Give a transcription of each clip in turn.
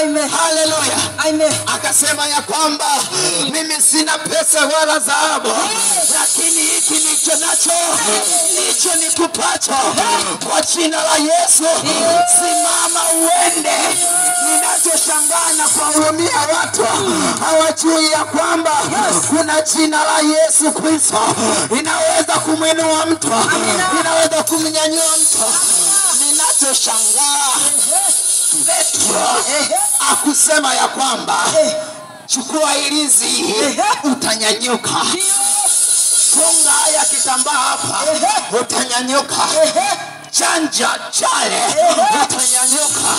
Amen. Haleluya. Amen. Akasema ya kwamba mimi sina pesa wala dhahabu, lakini hiki nilicho nacho ndicho nikupacho. Kwa jina la Yesu, simama uende. Ninachoshangaa na kuwahurumia watu, hawajui ya kwamba kuna jina la Yesu Kristo inaweza kumwinua mtu, inaweza kumnyanyua mtu. Ninachoshangaa, Petro akusema ya kwamba chukua ilizi utanyanyuka, funga haya kitambaa hapa utanyanyuka, chanja chale utanyanyuka,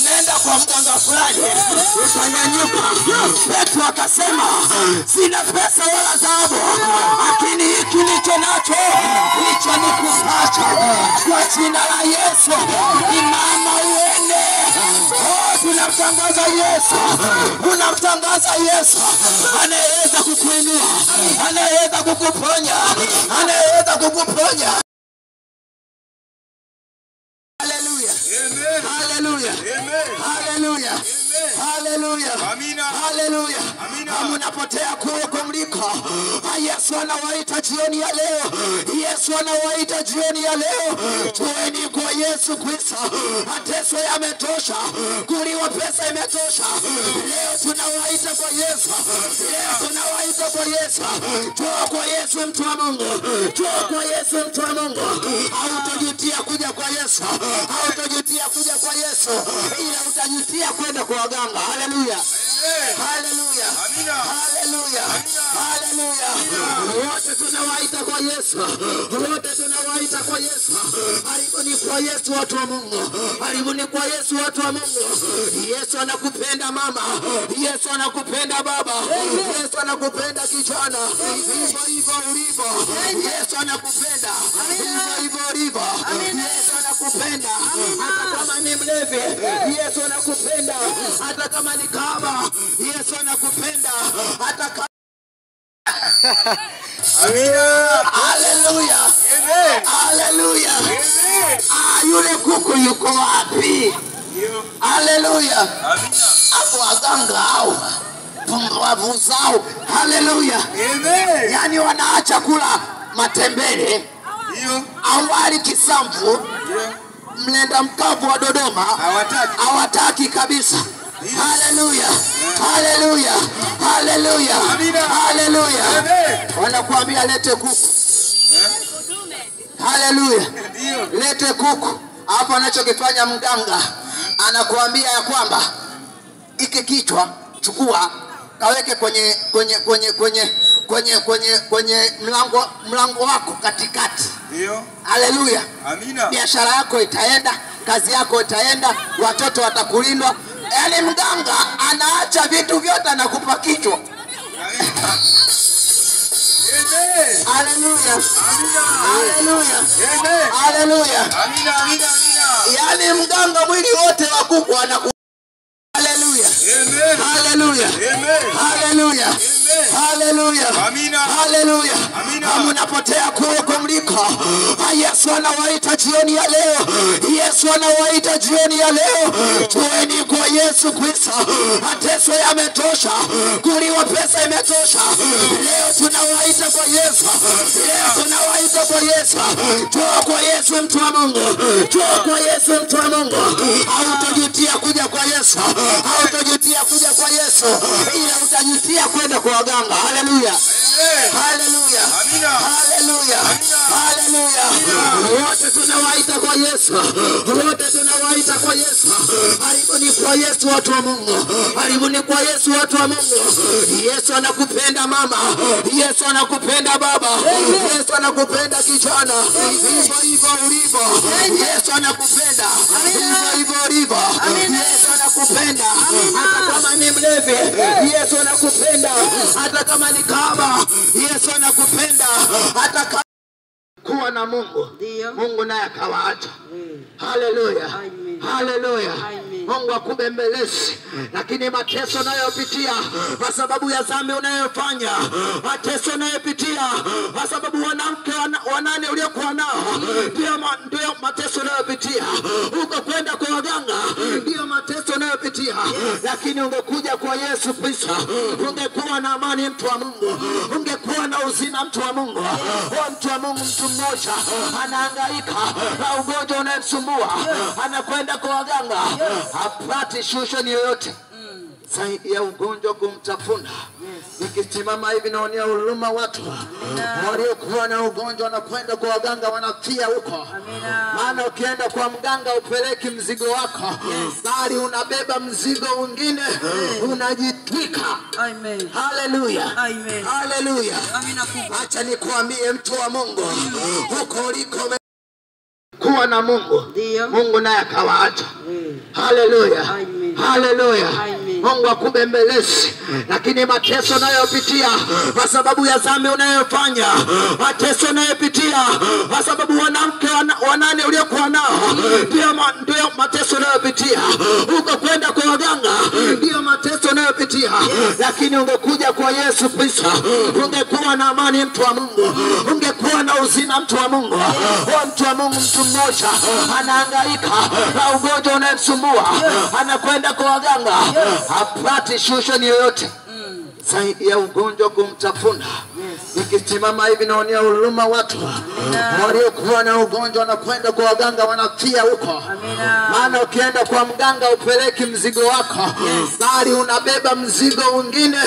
nenda kwa mganga fulani utanyanyuka. Petro akasema sina pesa wala dhahabu, lakini hiki nilicho nacho ndicho nikupacho. Kwa jina la Yesu, imama uende. Oh, tunamtangaza Yesu, tunamtangaza Yesu anayeweza kukuinua, anayeweza kukuponya, anayeweza kukuponya. Haleluya. Haleluya. Haleluya. Haleluya. Haleluya. Mnapotea kule kumliko. Yesu anawaita jioni ya leo. Yesu anawaita jioni ya leo. Tueni kwa Yesu Kristo. Mateso yametosha, kuliwa pesa imetosha. Leo tunawaita kwa Yesu. Leo tunawaita kwa Yesu. Toa kwa Yesu mtu wa Mungu. Toa kwa Yesu mtu wa Mungu. Hautajutia kuja kwa Yesu. Hautajutia kuja kwa Yesu, ila utajutia kwenda kwa waganga. Haleluya. Haleluya. Haleluya. Haleluya. Wote tunawaita kwa Yesu. Wote tunawaita kwa Yesu. Karibuni kwa Yesu watu wa Mungu. Karibuni kwa Yesu watu wa Mungu. Yesu anakupenda mama. Yesu anakupenda baba. Yesu anakupenda kijana. Hivyo hivyo ulivyo. Yesu anakupenda. Hivyo hivyo ulivyo. Yesu anakupenda. Hata kama ni mlevi, Yesu anakupenda. Hata kama ni kahaba, Yesu anakupenda. Hata kama Haleluya. Haleluya. Yule kuku yuko wapi? Haleluya. Hapo waganga hao pumbavu zao. Haleluya. Yaani wanaacha kula matembele, awali kisamvu, mlenda mkavu wa Dodoma hawataki kabisa. Haleluya. Haleluya. Haleluya. Haleluya. Wanakuambia lete kuku. Haleluya. Lete kuku. Hapo anachokifanya mganga, anakuambia ya kwamba hiki kichwa chukua kaweke kwenye kwenye kwenye kwenye kwenye kwenye kwenye mlango wako katikati. Ndio. Haleluya. Amina. Biashara yako itaenda, kazi yako itaenda, watoto watakulindwa. Yaani mganga anaacha vitu vyote anakupa kichwa. Amen. Haleluya. Amina. Haleluya. Amen. Haleluya. Amina, amina, amina. Yaani mganga mwili wote wa kuku anaku. Haleluya. Amen. Haleluya. Amen. Haleluya. Amen. Haleluya. Amina. Haleluya. Amina. Mnapotea kule kumliko. Yesu anawaita jioni ya leo. Yesu anawaita jioni ya leo. Tueni kwa Yesu Kristo. Mateso yametosha, kuliwa pesa imetosha. Leo tunawaita kwa Yesu. Leo tunawaita kwa Yesu. Toa kwa Yesu mtu wa Mungu. Toa kwa Yesu mtu wa Mungu. Hautajutia kuja kwa Yesu. Hautajutia kuja kwa Yesu, ila utajutia kwenda kwa waganga. Haleluya. Haleluya. Haleluya. Haleluya. Wote tunawaita kwa Yesu. Wote tunawaita kwa Yesu. Karibuni kwa Yesu watu wa Mungu. Karibuni kwa Yesu watu wa Mungu. Yesu anakupenda mama. Yesu anakupenda baba. Yesu anakupenda kijana. Hivyo hivyo ulivyo. Yesu anakupenda. Hivyo hivyo ulivyo. Yesu anakupenda. Hata kama ni mlevi, Yesu anakupenda. Hata kama ni kahaba, Yesu anakupenda. Hata kama kuwa na Mungu, Ndio. Mungu naye akawaacha. Haleluya. Amen. Haleluya. Amen. Mungu akubembeleze. Lakini mateso unayopitia kwa sababu ya dhambi unayofanya, mateso unayopitia kwa sababu wanamke wanane uliokuwa nao, ndio mateso unayopitia. Uko kwenda kwa waganga, ndio mateso unayopitia. Lakini ungekuja kwa Yesu Kristo, ungekuwa na amani, mtu wa Mungu, ungekuwa na uzima, mtu wa Mungu. Mtu wa Mungu, mtu mmoja anahangaika na ugonjwa unayemsumbua, anakwenda kwa waganga, hapati solution yoyote zaidi ya ugonjwa kumtafuna. Nikisimama hivi naonea huruma watu waliokuwa na ugonjwa na kwenda kwa waganga, wanafia huko. Maana ukienda kwa mganga upeleki mzigo wako, bali unabeba mzigo mwingine, unajitwika. Amen. Haleluya. Amen. Haleluya. Amina. Acha nikuambie mtu wa Mungu, huko uliko kuwa na Mungu, Mungu naye akawaacha. Haleluya. Haleluya. Mungu akubembeleze. Lakini mateso unayopitia kwa sababu ya dhambi unayofanya, mateso unayopitia kwa sababu wanamke wanane uliokuwa nao, ndio mateso unayopitia. Uko kwenda kwa waganga, ndio mateso unayopitia. Lakini ungekuja kwa Yesu Kristo, ungekuwa na amani, mtu wa Mungu, ungekuwa na uzima, mtu wa Mungu. Mtu wa Mungu, mtu mmoja anahangaika na ugonjwa unayemsumbua, anakwenda kwa waganga, hapati solution yoyote zaidi ya ugonjwa kumtafuna. Nikisimama hivi naonea huruma watu waliokuwa na ugonjwa na kwenda kwa waganga, wanafia huko. Maana ukienda kwa mganga upeleki mzigo wako, bali unabeba mzigo mwingine,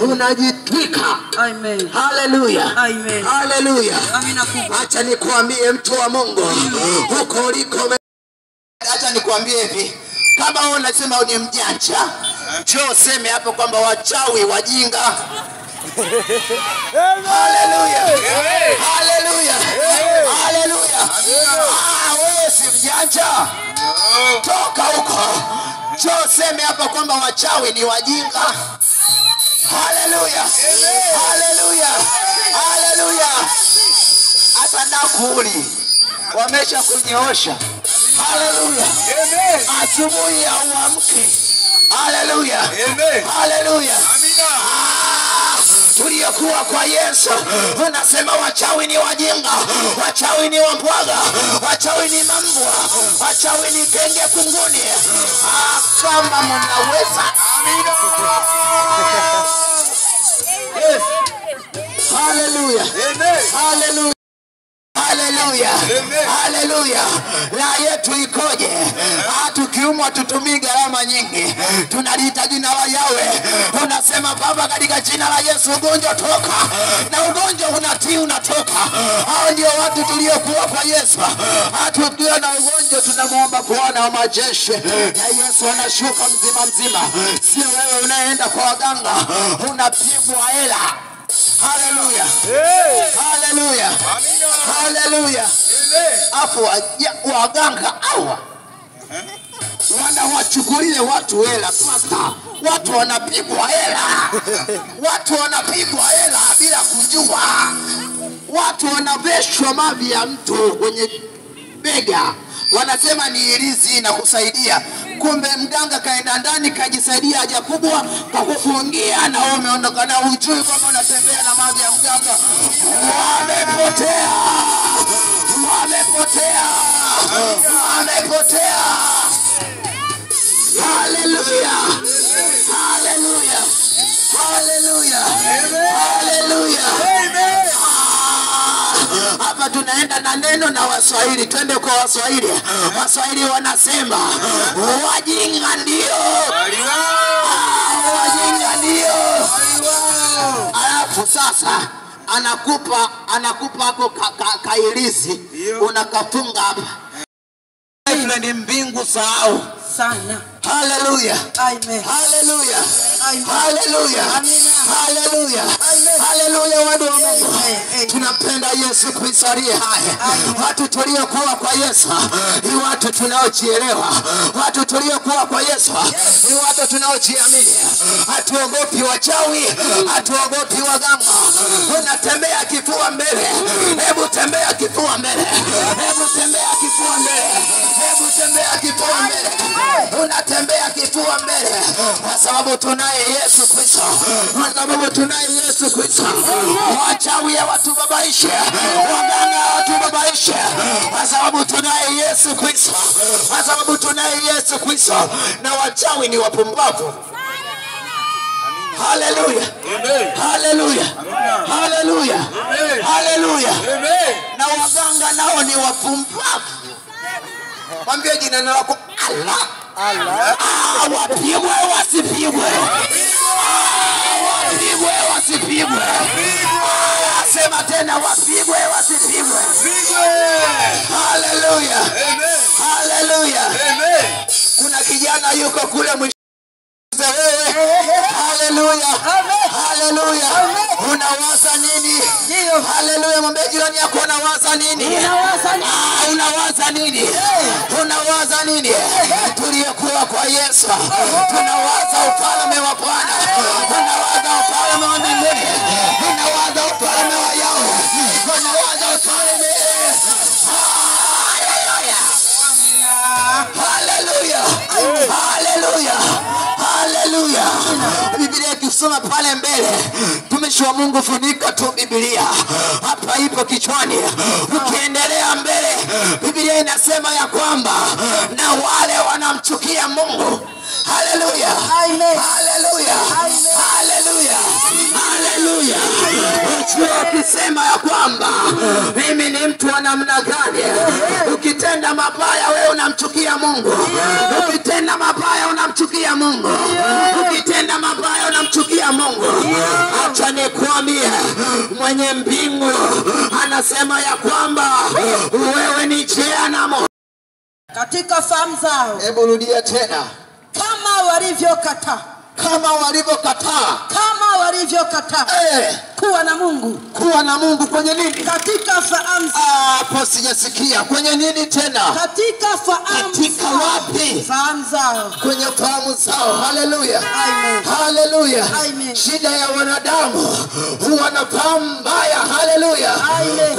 unajitwika. Amen. Haleluya. Amen. Haleluya. Amina. Acha nikuambie mtu wa Mungu, huko uliko, acha nikuambie hivi, kama wewe unasema ni mjanja, njoo useme hapo kwamba wachawi wajinga. Haleluya. Haleluya. Haleluya. Wewe si mjanja, toka huko, njoo useme hapo kwamba wachawi ni wajinga. Haleluya. Haleluya. Haleluya. Hata nakuli wamesha kunyoosha. Haleluya. Asubuhi ya uamke. Haleluya. Haleluya. Tuliokuwa kwa Yesu, unasema wachawi ni wajinga, wachawi ni wambwaga, wachawi ni mambwa, wachawi ni kenge kunguni. Kama mnaweza. Amina. Yes. Haleluya. Amen. Haleluya. Haleluya. Haleluya. La yetu ikoje? Tukiumwa tutumii gharama nyingi, tunaliita jina la Yahweh. Unasema Baba, katika jina la Yesu ugonjwa toka, na ugonjwa unatii unatoka. Hao ndio watu tuliokuwa kwa Yesu. Hatukiwa na ugonjwa tunamuomba Bwana wa majeshi, na Yesu anashuka mzima mzima. Sio wewe unaenda kwa waganga unapigwa hela. Haleluya. Haleluya. Haleluya. Afu waganga hawa wanawachukulia watu hela, pastor. Watu wanapigwa hela. Watu wanapigwa hela bila kujua. Watu wanaveshwa mavi ya mtu kwenye bega, wanasema ni ilizi na kusaidia. Kumbe mganga kaenda ndani kajisaidia haja kubwa kwa kufungia, na wewe umeondoka na hujui kwamba unatembea na mavi ya mganga. Wamepotea. Wamepotea. Wamepotea. Haleluya. Haleluya. Haleluya. Haleluya. Hapa tunaenda na neno na Waswahili. Twende kwa Waswahili. Waswahili wanasema wajinga ndio. Wajinga ndio. Alafu sasa anakupa hapo kailizi, unakafunga hapa. Ni mbingu sahau sana. Haleluya. Amen. Haleluya. Haleluya. Haleluya. Haleluya, watu wa Mungu. Tunampenda Yesu Kristo aliye hai. Watu tuliokuwa kwa Yesu ni watu tunaojielewa. Watu tuliokuwa kwa Yesu ni watu tunaojiamini. Hatuogopi wachawi, hatuogopi waganga. Unatembea kifua mbele. Hebu tembea kifua mbele. Hebu tembea kifua mbele. Hebu tembea kifua mbele. Unatembea kifua mbele kwa sababu tunaye Yesu Kristo. Kwa sababu tunaye Yesu Kristo. Wachawi hawatubabaishe, waganga hawatubabaishe, kwa sababu tunaye Yesu Kristo. Kwa sababu tunaye Yesu Kristo. Na wachawi ni wapumbavu. Haleluya. Haleluya. Haleluya. Haleluya. Na waganga nao ni wapumbavu. Mwambie jirani wako, Allah. Allah. Wapigwe wasipigwe. Wapigwe wasipigwe. Sema tena, wapigwe wasipigwe. Haleluya. Haleluya. Kuna kijana yuko kule mwisho. Haleluya. Haleluya. Unawaza nini? Haleluya. Mwambie jirani yako, unawaza nini? Unawaza nini? Unawaza nini? Tuliokuwa kwa Yesu tunawaza ufalme wa Bwana. Tunawaza ufalme wa mbinguni. Tunawaza ufalme wa Yahweh. Tunawaza ufalme. Haleluya. Haleluya. Haleluya. Biblia ikisoma pale mbele, mtumishi wa Mungu, funika tu Biblia hapa, ipo kichwani. Ukiendelea mbele, Biblia inasema ya kwamba na wale wanamchukia Mungu. Haleluya. Haleluya. Haleluya. Haleluya. Ukisema ya kwamba mimi ni mtu wa namna gani, ukitenda mabaya wewe unamchukia Mungu. Ukitenda mabaya unamchukia Mungu. Ukitenda mabaya unamchukia Mungu. Acha nikwambie, mwenye mbingu anasema ya kwamba wewe ni jehanamu katika fahamu zao. Hebu rudia tena. Kama walivyokataa. Kama walivyokataa. Kama walivyokataa. Kuwa na Mungu. Kuwa na Mungu kwenye nini? Katika fahamu. Hapo sijasikia. Kwenye nini tena? Katika fahamu. Katika wapi? Fahamu zao. Kwenye fahamu zao. Haleluya. Haleluya. Shida ya wanadamu huwa na fahamu mbaya. Haleluya.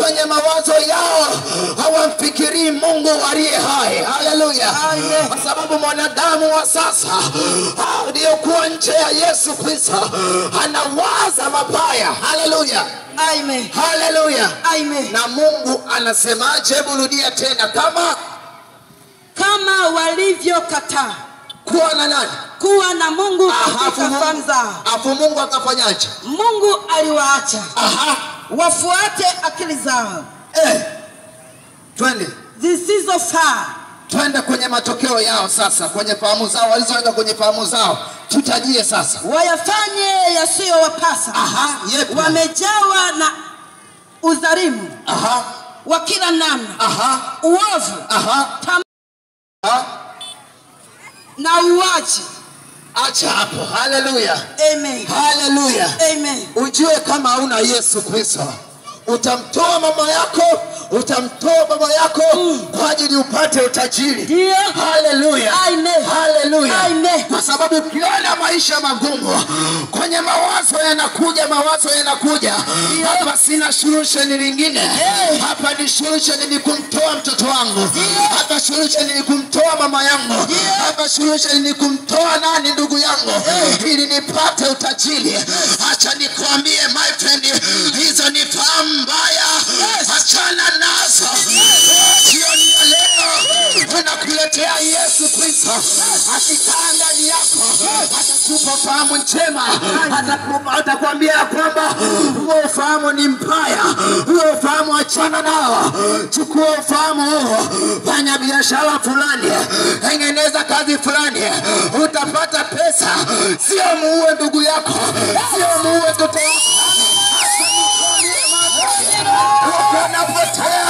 Kwenye mawazo yao hawamfikirii Mungu aliye hai. Haleluya. Kwa sababu mwanadamu wa sasa aliyokuwa nje ya Yesu Kristo anawaza mabaya. Haleluya. Amen. Haleluya. Amen. Na Mungu anasemaje? Hebu rudia tena. Kama walivyokataa kuwa na nani? Kuwa na Mungu katika fahamu zao. Afu Mungu akafanyaje? Mungu aliwaacha. Wafuate akili zao. Twende. Zisizofaa. Twende kwenye matokeo yao sasa, kwenye fahamu zao walizoweka kwenye fahamu zao. Tutajie sasa. Wayafanye yasiyowapasa. Wamejawa na udhalimu. Wa kila namna. Uovu. Na uaji. Acha hapo. Haleluya. Amen. Haleluya. Amen. Ujue kama huna Yesu Kristo, utamtoa mama yako, utamtoa baba yako kwa ajili upate utajiri. Haleluya. Amen. Haleluya. Amen. Kwa sababu ukiona maisha magumu, kwenye mawazo yanakuja, mawazo yanakuja. Hapa sina solution lingine. Hapa ni solution ni kumtoa mtoto wangu. Hapa solution ni kumtoa mama yangu. Hapa solution ni kumtoa nani, ndugu yangu, ili nipate utajiri. Acha nikwambie my friend, hizo ni fahamu mbaya. Achana nazo. Jioni ya leo tunakuletea Yesu Kristo. Akikaa ndani yako atakupa fahamu njema. Atakwambia kwamba huo ufahamu ni mbaya, huo ufahamu achana nao. Chukua ufahamu huo, fanya biashara fulani, tengeneza kazi fulani, utapata pesa. Sio muue ndugu yako, sio muue mtoto wako. Unapotea.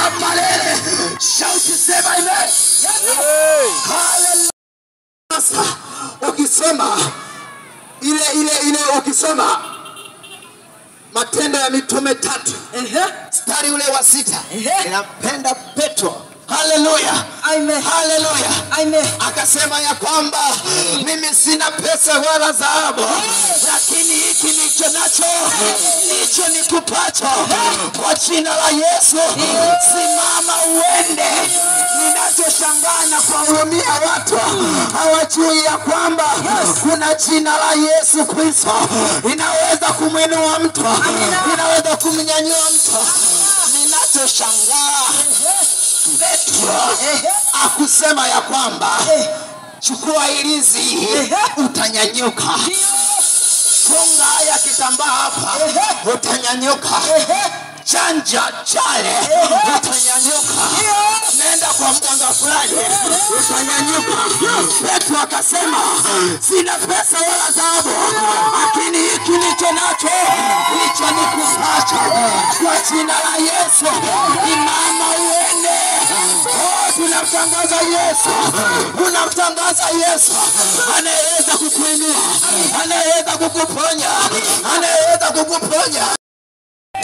Amalele. Shout, sema amen. Hallelujah. Ukisoma Ukisoma ile ukisoma Matendo ya Mitume 3 mstari ule wa 6, ninampenda Petro. Haleluya. Amen. Haleluya. Amen. Akasema ya kwamba mimi sina pesa wala dhahabu, lakini hiki nilicho nacho ndicho nikupacho. Kwa jina la Yesu simama uende. Ninachoshangaa na kuwahurumia watu, hawajui ya kwamba kuna jina la Yesu Kristo inaweza kumwinua mtu, inaweza kumnyanyua mtu. Ninachoshangaa, Petro akusema ya kwamba chukua ilizi utanyanyuka, funga haya kitambaa hapa utanyanyuka, chanja chale utanyanyuka, nenda kwa mganga fulani utanyanyuka. Petro akasema sina pesa wala dhahabu, lakini hiki nilicho nacho ndicho nikupacho. Kwa jina la Yesu imama uende. Oh, tunamtangaza Yesu, tunamtangaza Yesu anayeweza kukuinua, anayeweza kukuponya, anayeweza kukuponya.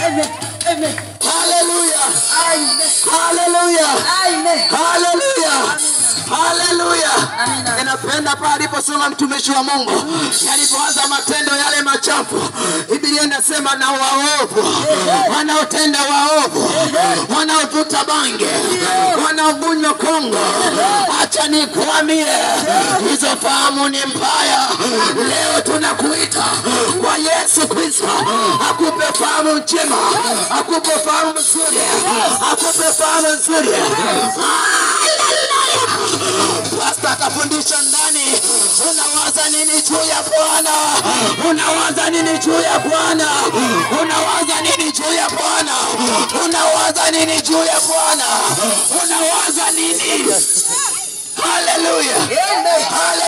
Amen. Amen. Haleluya. Amen. Haleluya. Amen. Haleluya. Haleluya. Amina. Ninapenda pale aliposema mtumishi wa Mungu, yalipoanza matendo yale machafu, Biblia inasema na waovu, wanaotenda waovu, wanaovuta bangi, wanaokunywa kongo, acha nikwambie, hizo fahamu ni mbaya. Leo tunakuita kwa Yesu Kristo akupe fahamu njema, akupe fahamu nzuri, akupe fahamu nzuri. Pastor akafundisha ndani, unawaza nini juu ya Bwana? Unawaza nini juu ya Bwana? Unawaza nini juu ya Bwana? Unawaza nini juu ya Bwana? Unawaza nini? Haleluya. Amen.